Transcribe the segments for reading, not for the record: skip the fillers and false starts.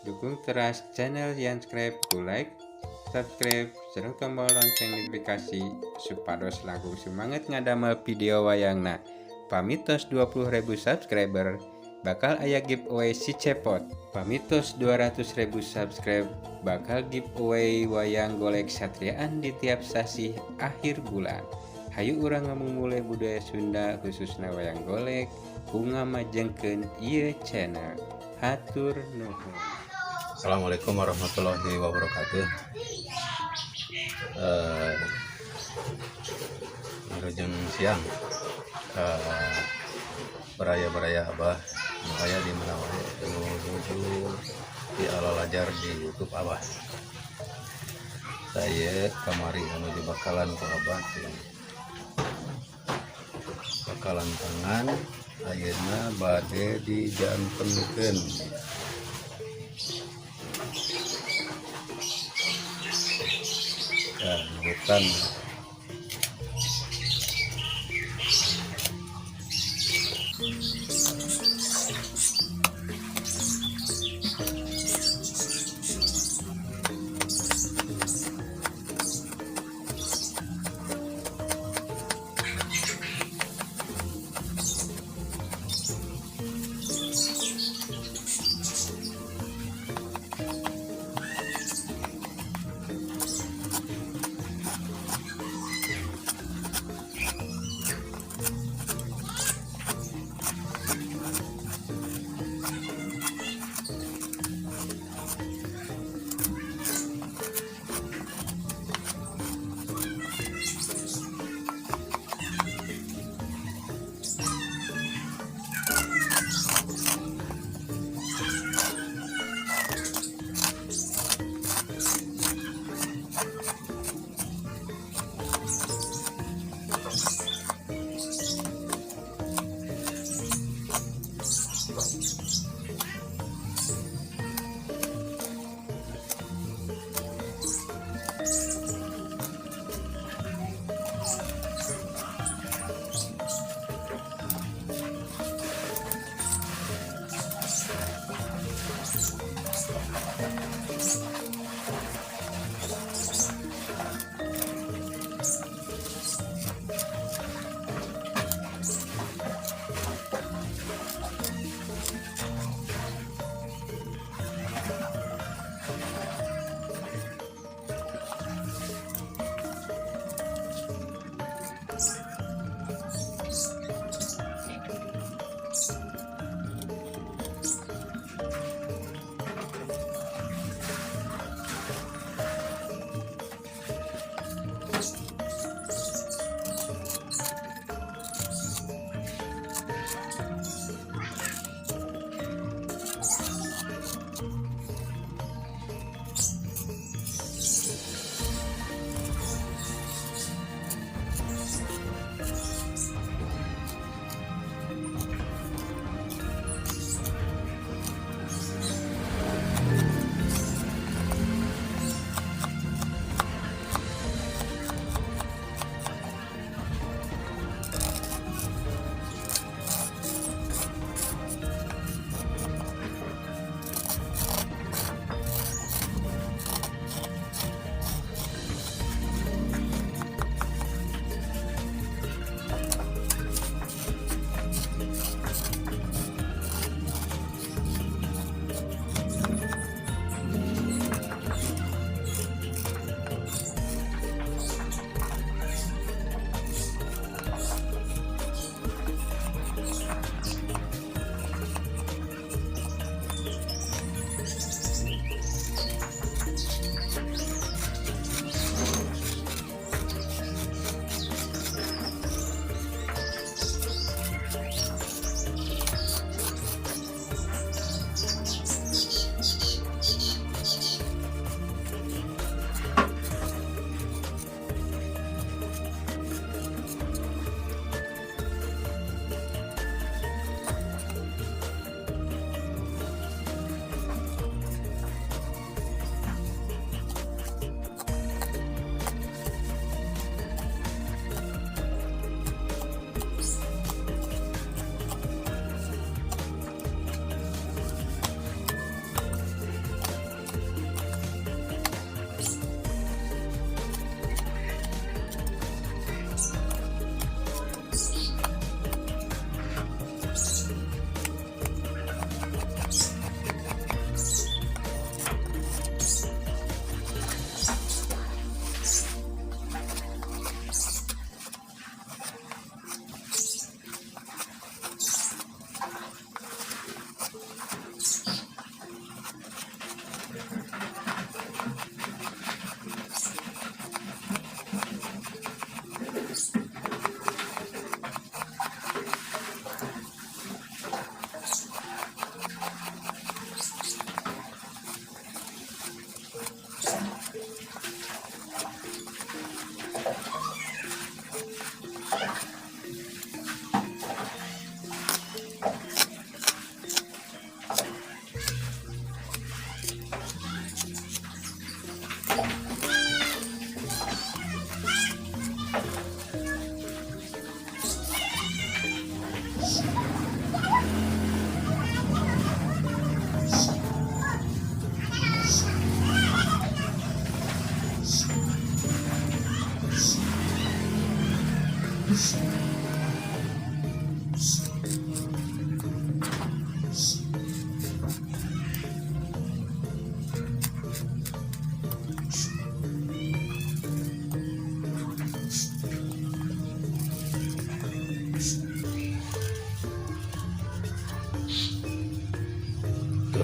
Dukung teras channel Yanscribe ku like, subscribe, sareng tombol lonceng notifikasi supados langkung semangat ngadamel video wayangna. Pamitos 20.000 subscriber bakal aya giveaway si cepot. Pamitos 200.000 subscribe bakal giveaway wayang golek satriaan di tiap sasih akhir bulan. Hayu urang ngamumule budaya Sunda khususna wayang golek ku ngamajengkeun ieu channel. Hatur nuhun. Assalamualaikum warahmatullahi wabarakatuh. Wilujeng siang, baraya-baraya Abah nu aya di mana wae, nu nuju di alalajar di YouTube Abah. Saya kamari anu dibakalan ku Abah di bakalan tangan, ayeuna bade dijantenkeun. Ya, hutan.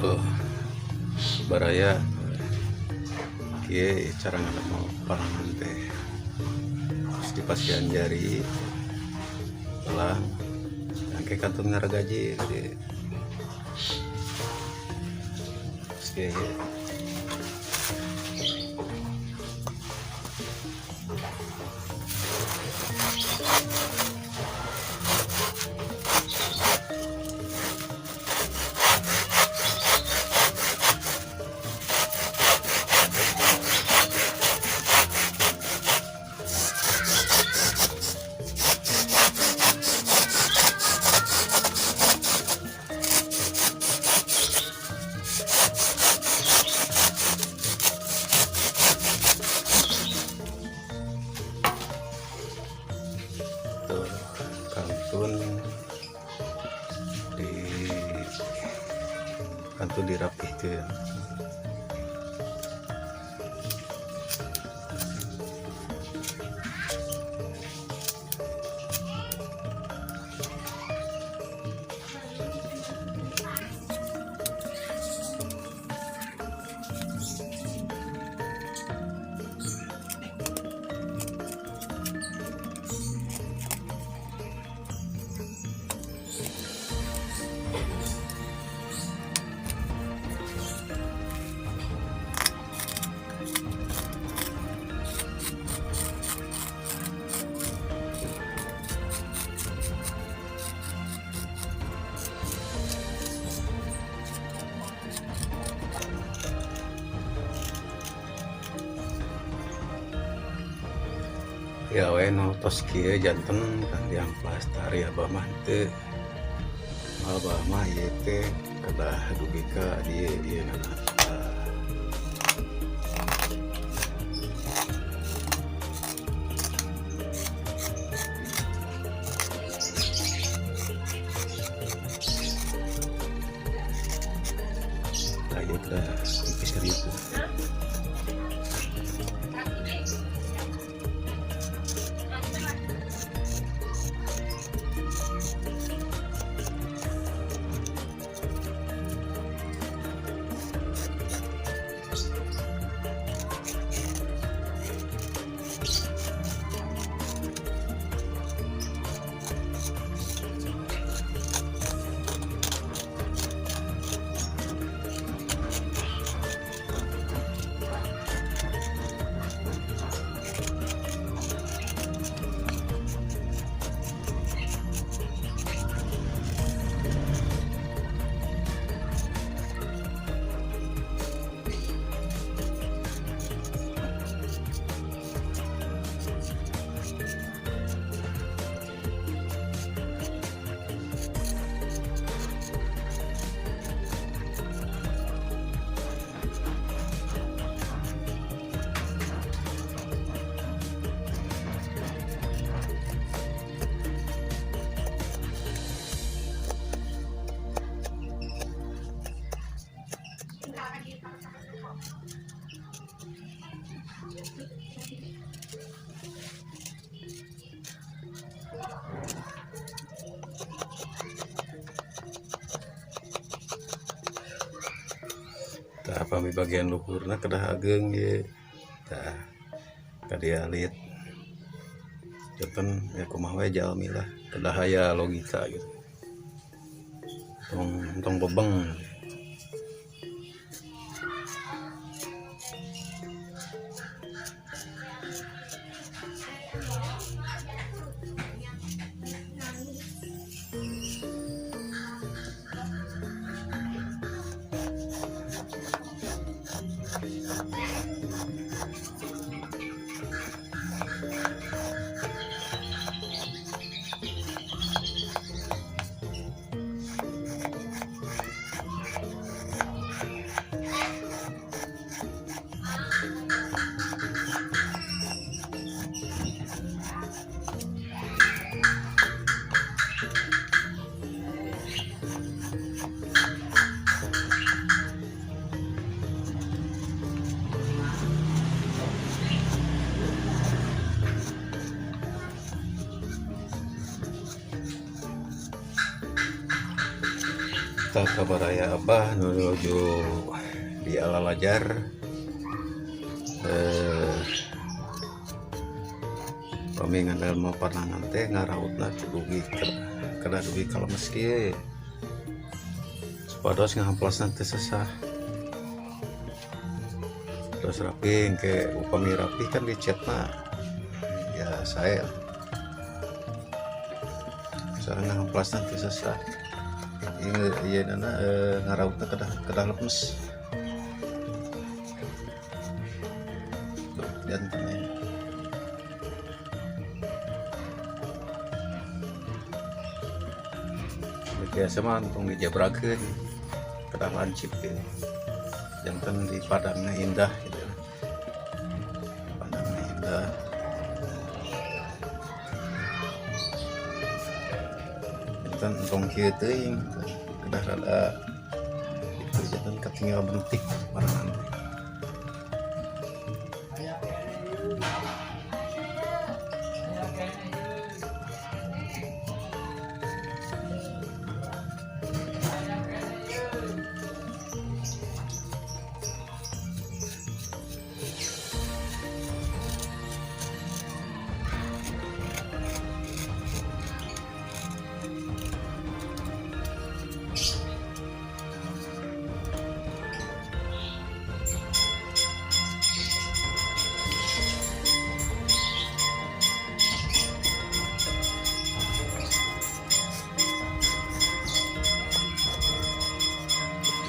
Tuh, baraya kieu cara ngadamel parangan teh. Terus dipasihan jari belang engke kantun ngaragaji di terus kieu. Tuh, kantun dirapihkeun. Ya we nu tos kieu janten kan diamplas tari abah mah teu. Abah mah ieu teh kedah dugi ka dieu ieu nana. Tah ieu kedah tipis ka dieu. Tah pami bagian luhurna kedah ageng ieu. Tah kadieu alit. Janten ya kumaha we jalmi lah, kedah aya logika gitu. Tong bebeng. Tah ka baraya Abah nuju di alalajar pami ngadamel panangan teh ngarautna dugi kedah dugi ka lemes kieu supados ngahamplasna teu sesah. Terus rapi engke upami rapi kan dicetna ya sae lah. Soalna ngahamplasna teu sesah. Ieu ieu nana ngarautna kedah lemes. Tuh, janten ya. Biasa mah tong dijabrakeun kedah lancip ya. Janten di padangna indah gitu. Padangna indah. Janten tong kieu teuing kedah rada itu janten katinggal bentik parangan teh.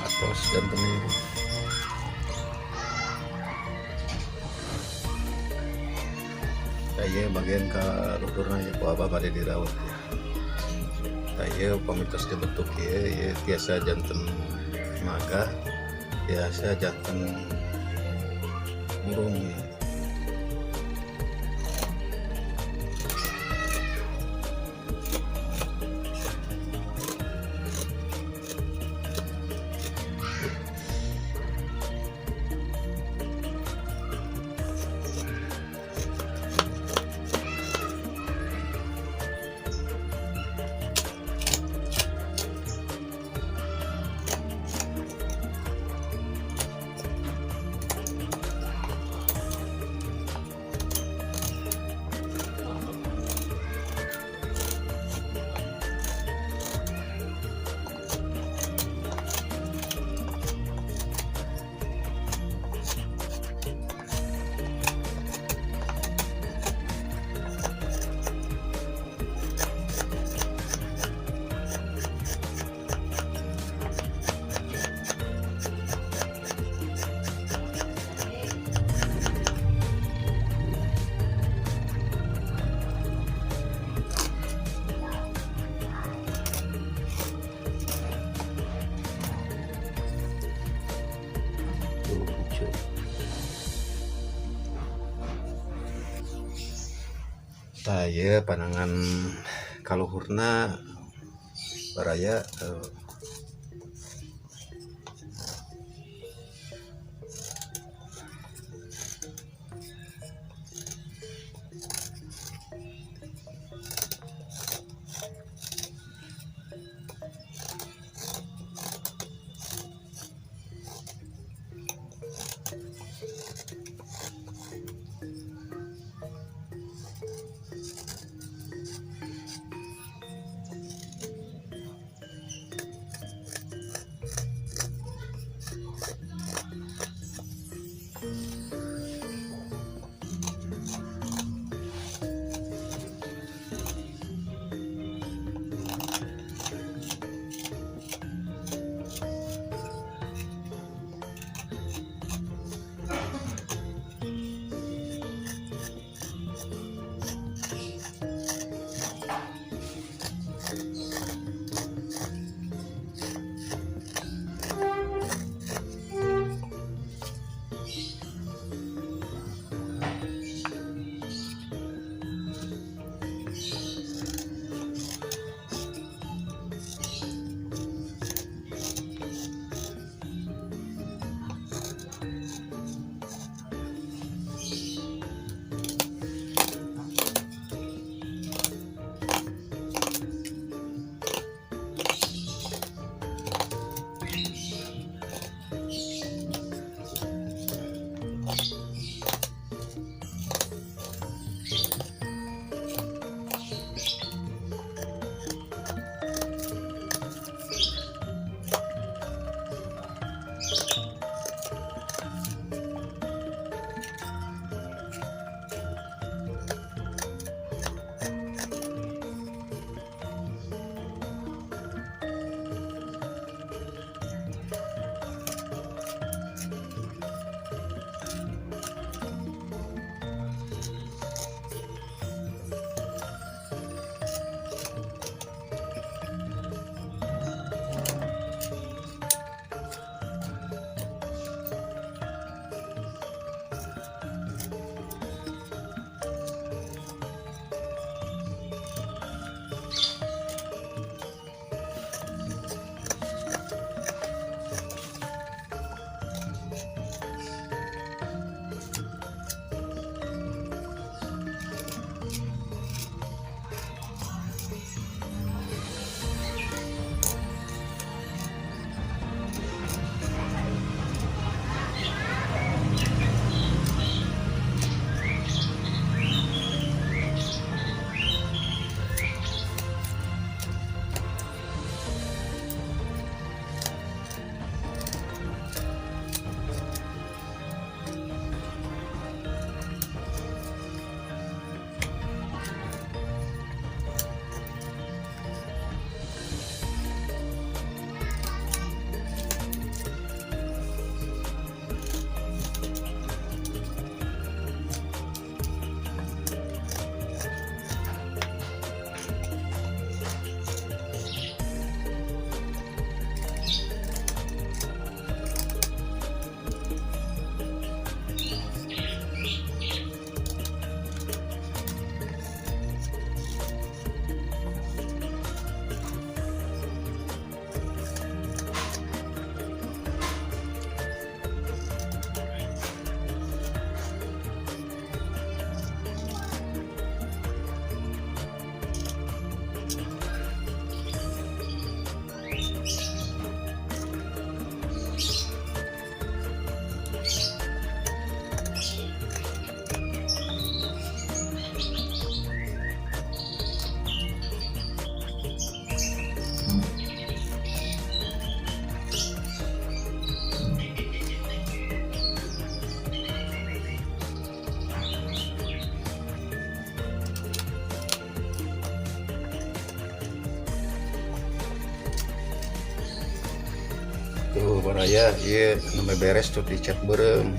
Atos janten ieu. Tah ieu bagian ka luhurna ieu ku Abah bade diraut ya. Tah ieu upami tos dibentuk ieu, ieu tiasa janten naga, tiasa janten burung ieu. Tah ieu panangan kaluhurna baraya Tuh baraya ieu nu beres tuh dicat beureum.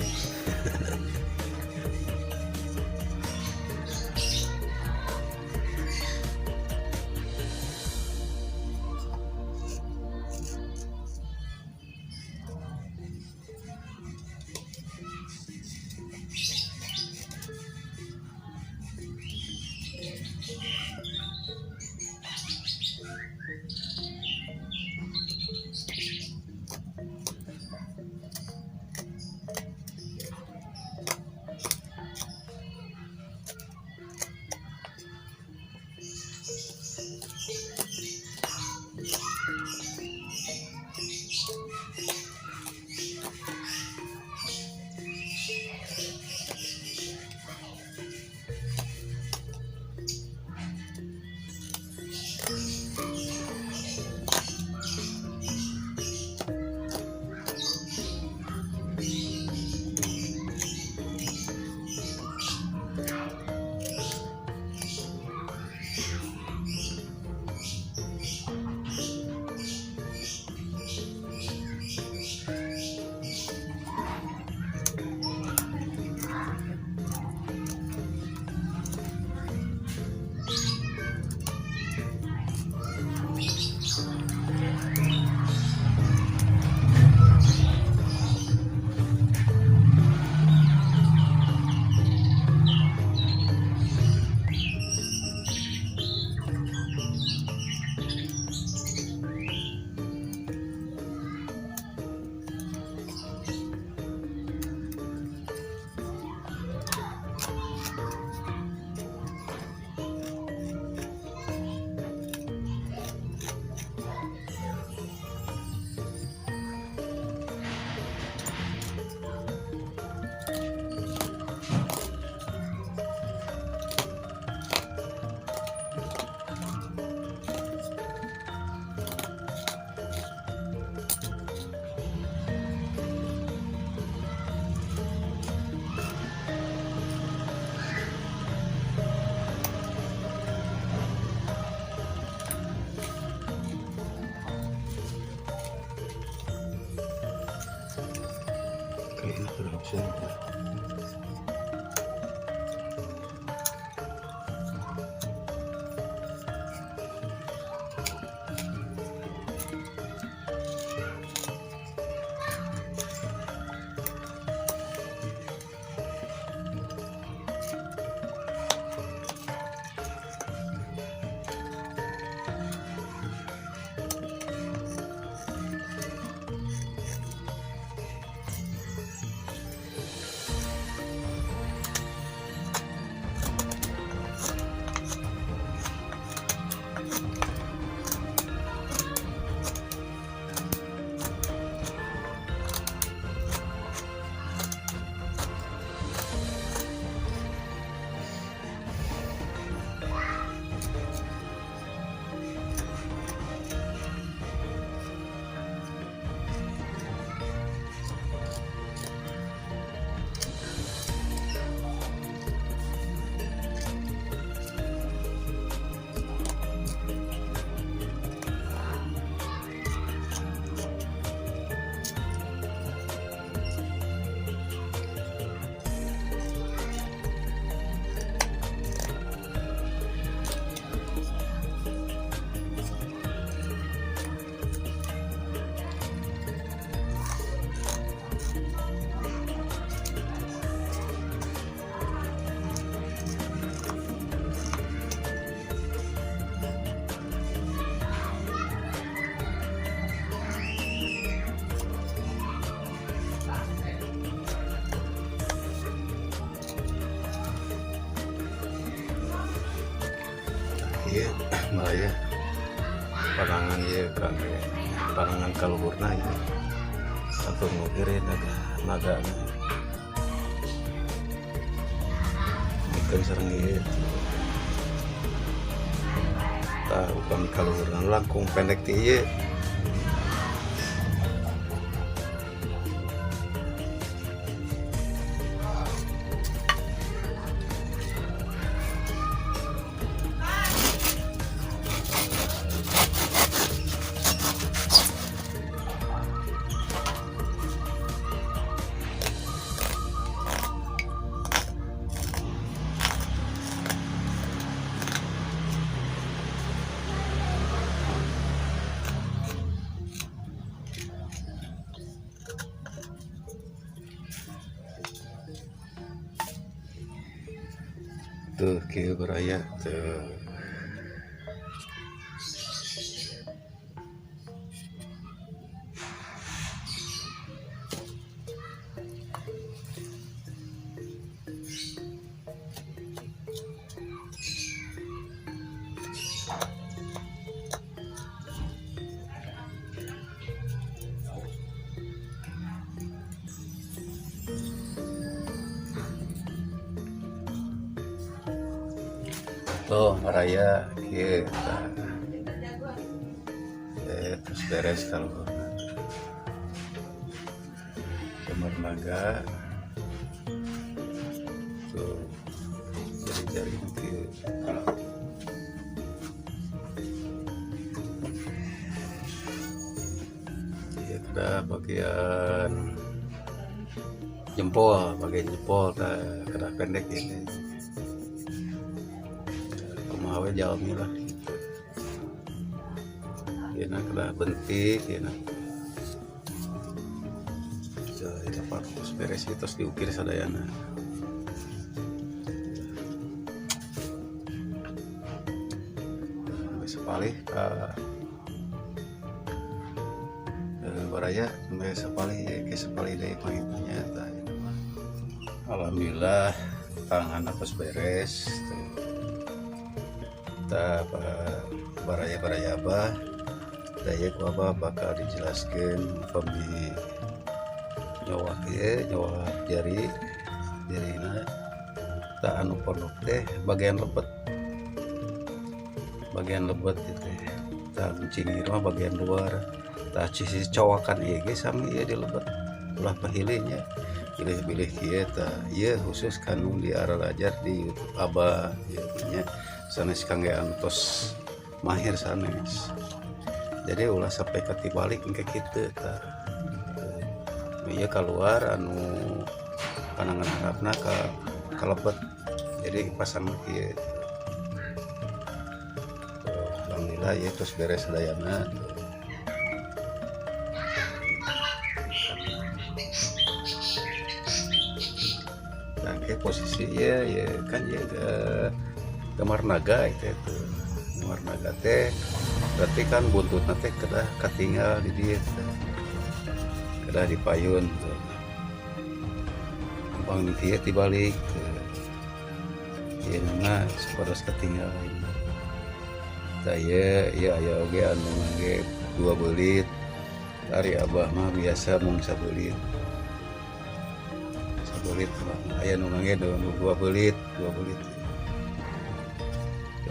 Iya, baraya panangan ieu kangge panangan kaluhurna ieu. Langsung ngukir naga naga. Ikan sareng ieu. Tah upami kaluhurna langkung pendek ti ieu. Tuh kieu baraya tuh. Tuh baraya kieu tah. Terus beres kalau gambar naga tuh jari-jari kieu. Ieu ada bagian jempol, bagian jempol tah kedah pendek ini. Kumaha we jalmi lah gitu. Ieu kedah bentik ieu. Tuh, eta terus beres terus diukir sadayana. Sepalih ka baraya sampai sepalih ke sepalih deui pangitunya tah ieu mah. Alhamdulillah tangan atos beres. Tah baraya-baraya abah daya ku abah bakal dijelaskeun upami nyowak ieu nyowak jari jarina tah anu pondok teh bagian lebet itu tah cingir mah bagian luar tah sisi cowakan ieu ge sami ieu di lebet ulah pahili nya pilih-pilih kieu tah ieu khusus kanu di ararajar di YouTube abah ieu nya sanes kangge anu tos mahir sanes. Jadi ulah sampai katibalik engke kitu tah. Ieu keluar anu panangan harapna ka kalebet. Jadi pasang kieu. Alhamdulillah ieu tos beres sadayana. Nah, ke posisi ieu ya kan ieu gambar naga itu gambar naga teh berarti kan buntutna teh kedah katinggal di dieu teh kedah dipayun tuh. Bang kieu dibalik ieu na supados katinggal tah ieu ieu aya oge anu ngangge dua beulit ari abah mah biasa mung sabeulit sabelit aya nu ngangge dua beulit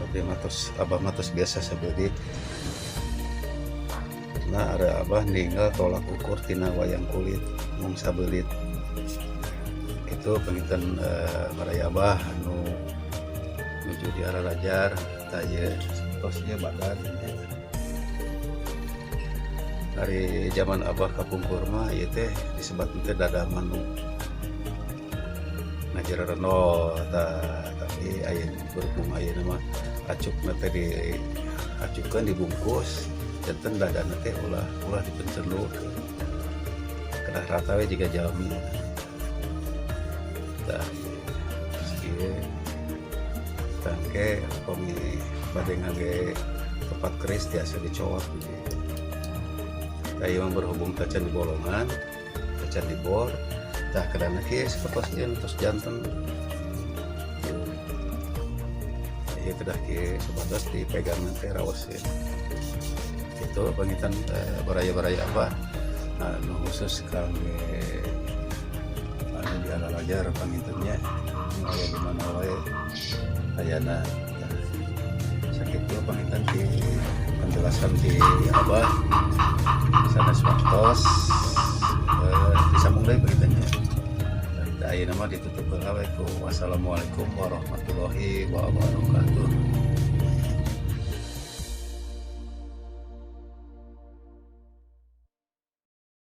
abdi mah tos abah mah tos biasa sabelit karena ada abah ninggal tolak ukur tina wayang kulit mung sabelit itu penginten baraya abah anu nuju di ararajar tah ieu tos ieu badan dari zaman abah kapungkur mah ieu teh disebat teh dada manuk ngajar renol tah tapi aya berhubung ayeuna mah acukna teh diacukeun dibungkus janten dadana teh ulah ulah dipencendu kedah rata we jiga jalmi tah ieu tangke upami bade ngangge tempat keris tiasa dicowak gitu. Tah ieu mah berhubung tacan di bolongan tacan di bor tah kedana kieu sapertos ieu tos janten. Ieu kedah kieu supados dipegang teh raos ieu. Itu pangitan baraya-baraya apa anu khusus kangge anu di ararajar pangintennya aya di mana wae ayana. Sakitu panginten di penjelasan di abah sanes waktos disambung deui pangintennya. Ayeuna mah ditutup heula we ku wassalamualaikum warahmatullahi wabarakatuh.